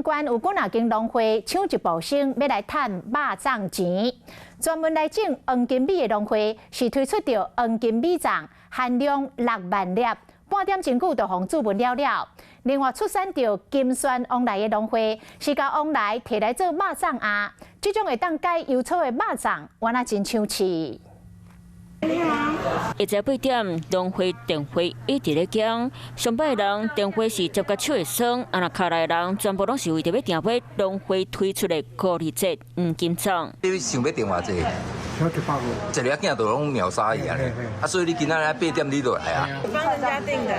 縣有幾若間農會搶一步先，欲來趁肉粽錢。專門來種黃金米的農會是推出著黃金米粽，限量6萬粒，半點鐘久就予注文了了。另外出產著金萱旺來的農會是共旺來提來做肉粽仔，這種會當解油醋的肉粽，原來真搶市。下晝8點，農會電話一直咧響，上擺的人電話是接甲手會酸，啊若敲來的人全部攏是為著欲訂買農會推出的五二節黃金粽。你想欲訂偌濟？ 100個。一个囝就攏秒殺去啊！啊，所以你今仔日8點你就來啊？幫人家訂的。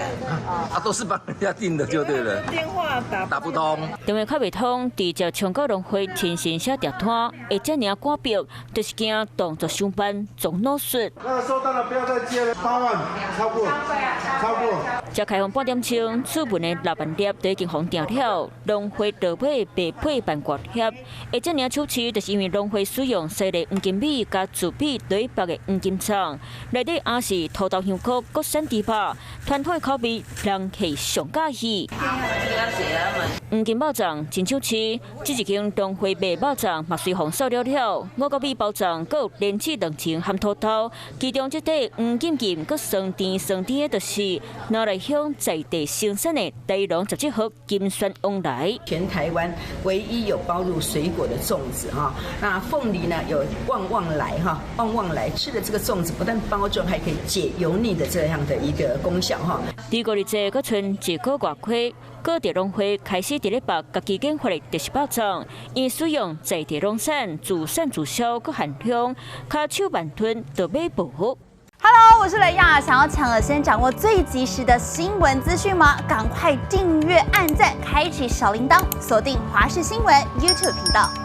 啊，都是幫人家訂的就對了。電話打打不通。電話敲袂通，直接衝到農會親身寫訂單，會遮爾趕迫，就是驚動作傷慢，撞腦術。那個收單了，不要再接了，8萬，超過，超過。才開放半點鐘，出門的6萬粒就已經予訂了。農會落尾白配辦外粒，會遮爾搶市，就是因為農會使用西麗黃金米佮自米對白的黃金粽，內底也是土豆香菇、國產豬肉，傳統的口味，人客上佮意。黃金肉粽真搶市，這一間農會賣肉粽嘛隨予掃了了，五穀米包粽，閣有蓮子兩層含土豆，其中這塊黃金金閣酸甜酸甜的，就是拿來鄉在地生產的台農17號金萱旺來。全台灣唯一有包入水果的粽子哈，那鳳梨呢有旺旺來哈，旺旺來吃的這個粽子不但包裝，還可以解油膩的這樣的一個功效哈。佇五二節閣賰一個外虧，各地農會開始佇咧包家己研發的特色肉粽，因使用在地農產，自產自銷，閣限量，跤手萬吞就買無。 Hello，我是雷亞，想要搶先掌握最及時的新聞資訊嗎？趕快訂閱、按讚、開啟小鈴鐺，鎖定華視新聞 YouTube 頻道。